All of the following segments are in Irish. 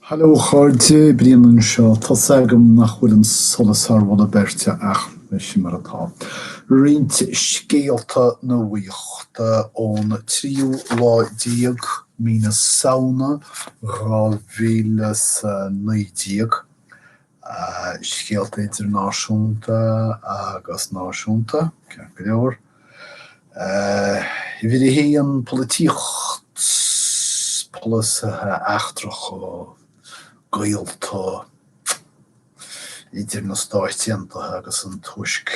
Hello a chairde, Brian anseo. Tá's agam nach bhfuil an solas thar mholadh beirte ach sin mar atá. Roinnt scéalta nuachta ón tríú lá déag mí na Samhna 2019. Scéalta idirnáisiúnta agus náisiúnta, ceart go leor. Uimhir a haon, polaitíocht, polasaithe eachtracha, gaolta idir na Stáit Aontaithe agus an Tuirc.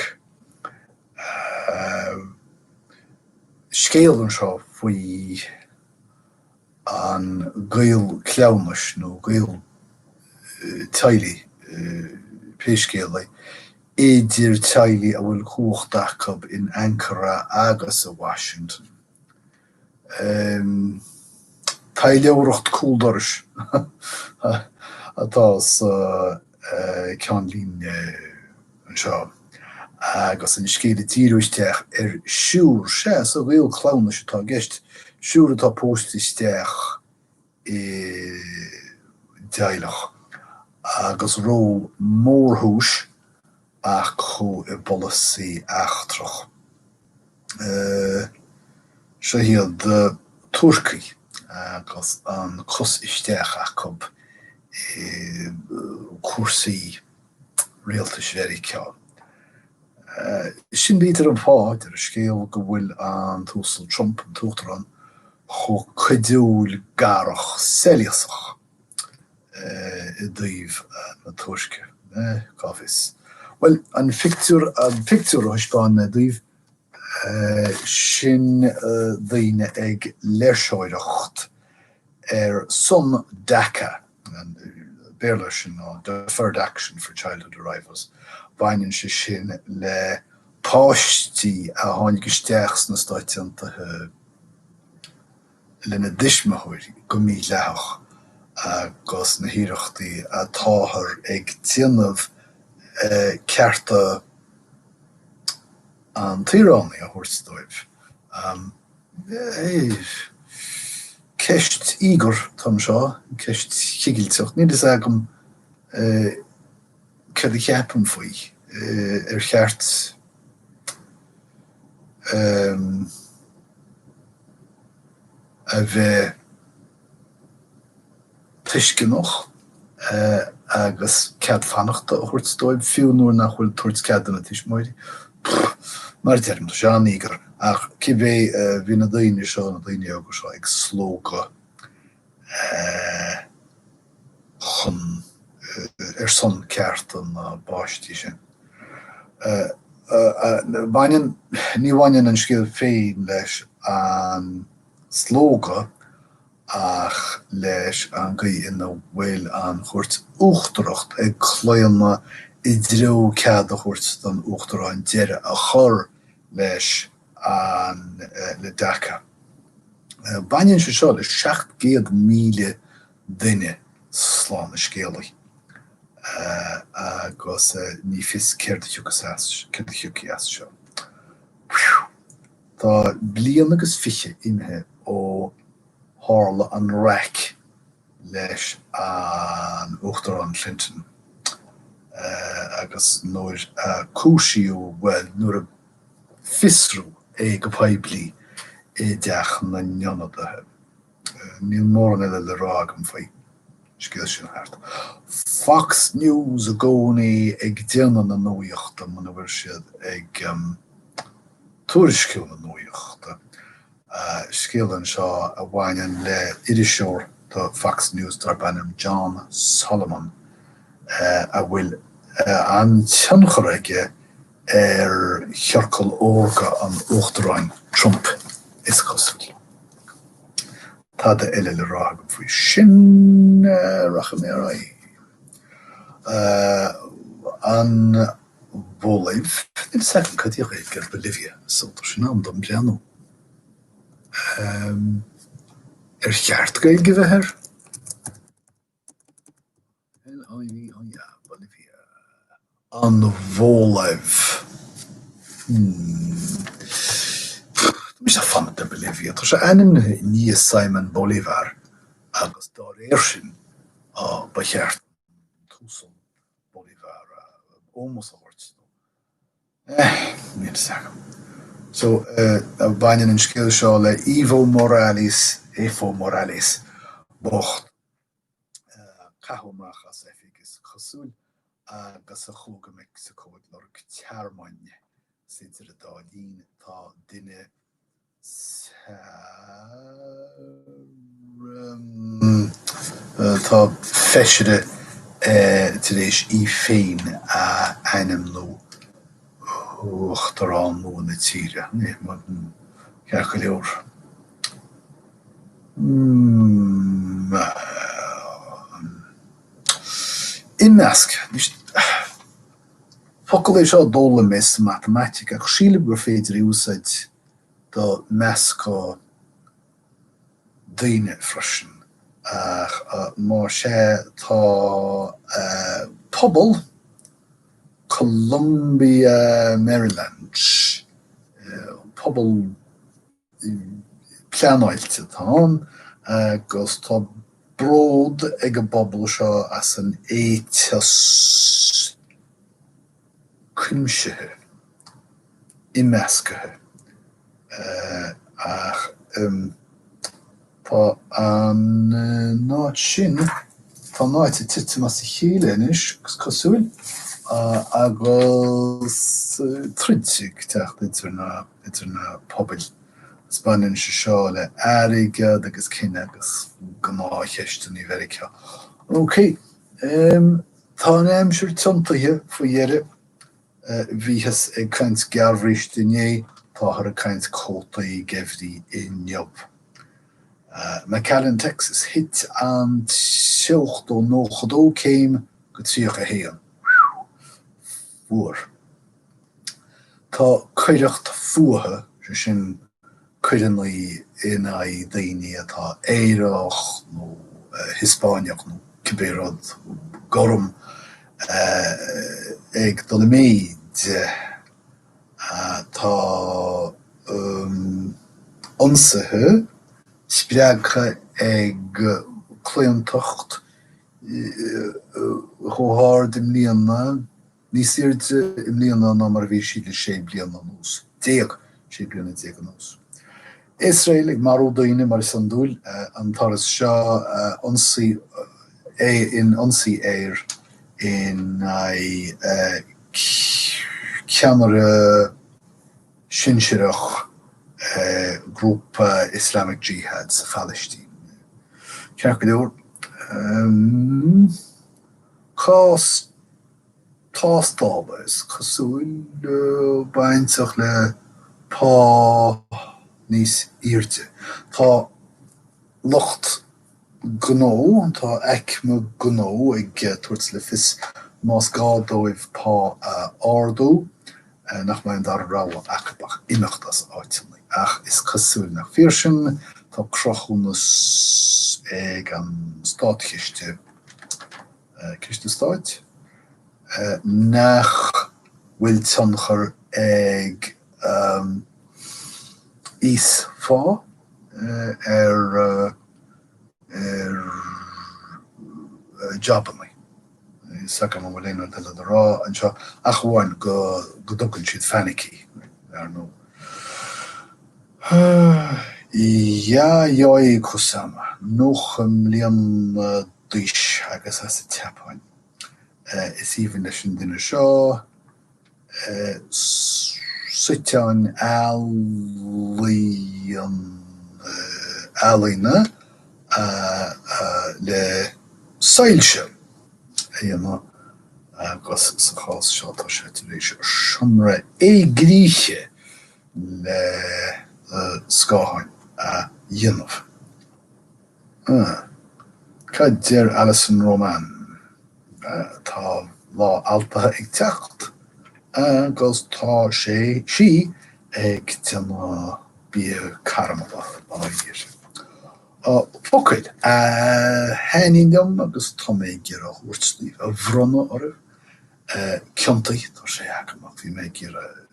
Scéal anseo faoi an gaol cleamhnais nó gaol teaghlaigh, pé scéal é, idir teaghlaigh a bhfuil cumhacht acu in Ankara agus i Washington. Taidhleoireacht cúldorais atá sa ceannlíne anseo agus an scéal ag díriú isteach ar shiúr, sea, sa ghaol cleamhnais atá i gceist, siúr atá pósta isteach i dteaghlach agus ról mórthuais acu i bpolasaí eachtrach. Seo iad Turcaigh agus an cos isteach acu i cúrsaí rialtais Mheiriceá. Sin b'fhéidir an fáth, deir an scéal, go bhfuil an tUasal Trump, an tUachtarán, chomh cuidiúil garach soilíosach i dtaobh na Tuirce. Cá bhfios? Bhuel, an phictiúr, an pictiúr a thaispeáin mé daoibh, sin daoine ag léirseoireacht ar son DACA, an Béarla air sin ná Deferred Action for Childhood Arrivals. Baineann sé sin le páistí a tháinig isteach sna Stáit Aontaithe lena dtuismitheoirí go mídhleathach agus na hiarrachtaí atáthar ag déanamh cearta an tsaoránaigh a thabhairt dóibh. Ceist íogair atá anseo, ceist chigilteach. Níl fhios agam céard a cheapaim faoi. Ar cheart a bheith tuisceanach agus cead fanachta a thabhairt dóibh, fiú nuair nach bhfuil tabhairt cead do na tuismitheoirí. Mar a deirim, tá sé an-íogair, ach cibé, bhí na daoine seo, na daoine óga seo ag slógadh chun, ar son cearta na bpáistí sin. Baineann, ní bhaineann an scéal féin leis an slógadh, ach leis an gcaoi ina bhfuil an Chúirt Uachtarach ag claonadh i dtreo cead a thabhairt don Uachtarán deireadh a chur leis an le DACA. Baineann sé seo le 700,000 duine, slán na scéalaí, agus ní fios céard a thiocfas as, céard a thiocfaidh as seo. Tá bliain agus fiche imithe ó tharla an raic leis an Uachtarán Clinton agus nuair a cúisíodh, bhuel, nuair a fiosraíodh é go poiblí i dTeach na nIonadaithe. Níl mórán eile le rá agam faoi. Scéal sin thart. Fox News i gcónaí ag déanamh na nuachta muna bhfuil siad ag tuairisciú na nuachta. Scéal anseo a bhaineann le iriseoir do Fox News darb ainm John Solomon a bhfuil an-tionchar aige ar chiorcal órga an Uachtaráin Trump, is cosúil. Tada eile le rá agam faoi sin. Rachaidh mé ar aghaidh. An Bholaiv. Níl fhios agam cad í an Ghaeilge ar Bolivia, so tá sé in am dom breathnú. Ar cheart Gaeilge a bheith air? L-I-V-I-A, Bolivia. An Bholaiv. Hmm. Tá mise ag fanacht ar Bolivia. Tá sé ainmnithe i ndiaidh Simon Bolivar agus dá réir sin. Ba cheart an tUasal Bolivar ómós a thabhairt dó. Eh, níl a fhios agam. So, baineann an scéal seo le Evo Morales, Efo Morales bocht. Caitheadh amach as oifig, is cosúil, agus a chuaigh go Meicsiceo ag lorg tearmainn. Is idir an dá linn tá duine Tá feisire tar éis í féin a ainmniú Uachtarán nua na tíre. Ceart go leor. Imeasc. Focal é seo a d'fhoghlaim mé sa matamaitic ach sílim gur féidir é a úsáid do meascadh daoine freisin. Ach más ea, tá pobal Columbia Maryland, pobal pleanáilte atá ann agus tá bród ag an bpobal seo as an éiteas cuimsithe, imeascaithe. Ach tá an áit sin, tá an áit ag titim as a chéile anois, is cosúil, agus troid ag teacht idir na. idir na pobail. Is baineann sé seo le airgead agus cine agus gnáthcheisteanna Mheiriceá. Ok, tá an aimsir tiontaithe faoi dheireadh. Bhíothas ag caint gearrbhríste inné, táthar ag caint cótaí geimhridh inniu. McAllen, Texas, Thit an teocht ó 92 céim go 31. Fuar. Tá coireacht fuatha, sé sin coireanna in aghaidh daoine atá aerach nó Hiospáineach nó cibé rud, gorm, ag dul i méid. Tá ionsaithe spreagtha ag claontacht chomh hard i mbliana, níos airde i mbliana ná mar a bhí siad le sé bliana anuas. Déag! Sé bliana déag anuas. Iosrael ag marú daoine, mar is iondúil. An turas seo, ionsaí in ionsaí aeir in aghaidh ceannaire sinsearach grúpa Islamic Jihad sa Phalaistín. Ceart go leor. Cás tástála, is cosúil, bainteach le pá níos airde. Tá lucht gnó, tá aicme gnó ag tabhairt le fios más gá dóibh pá a ardú, nach mbeidh an dara rogha acu ach imeacht as áiteanna. Ach is cosúil nach fíor sin, tá cruthúnas ag an Státchiste, Ciste Stáit, nach bhfuil tionchar ag íosphá ar ar jabanna. Níl a fhios agam an bhfuil aon rud eile le rá anseo ach amháin go dtugann siad fainicí, ar ndóigh. Yayoi Kusama, 90 mbliana d'aois agus as an tSeapáin. Is aoibhinn leis an duine seo suiteáin ealaíne le soilse a dhéanamh agus sa chás seo tá sé tar éis seomra éigríche le scátháin a dhéanamh. Cad deir Alison Roman? Tá Lá Altaithe ag teacht agus tá sé, sí ag déanamh bia caramalach dáiríre. Focail a thaitníonn liom agus tá mé ag iarraidh a thabhairt daoibh, a bhronnadh oraibh. Ciontaigh, tá sé agam ach bhí mé ag iarraidh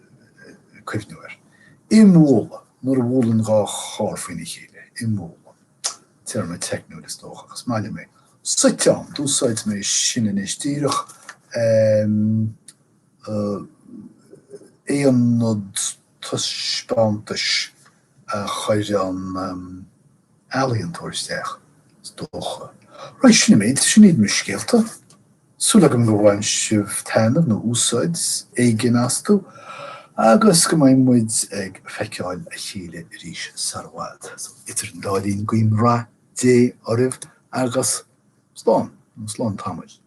cuimhniú air. Imbhualadh, nuair a bhuaileann 2 charr faoina chéile, imbhualadh. Téarma teicniúil is dócha, ach is maith liom é. Suiteán, d'úsáid mé sin anois díreach, aonad taispeántais a chuir an ealaíontóir isteach, is dócha. Right, sin an méid, sin iad mo scéalta. Súil agam gur bhain sibh taitneamh nó úsáid éigin astu agus go mbeidh muid ag feiceáil a chéile arís sar i bhfad. So, idir an dá linn, guím rath Dé oraibh agus slán, nó slán tamaill.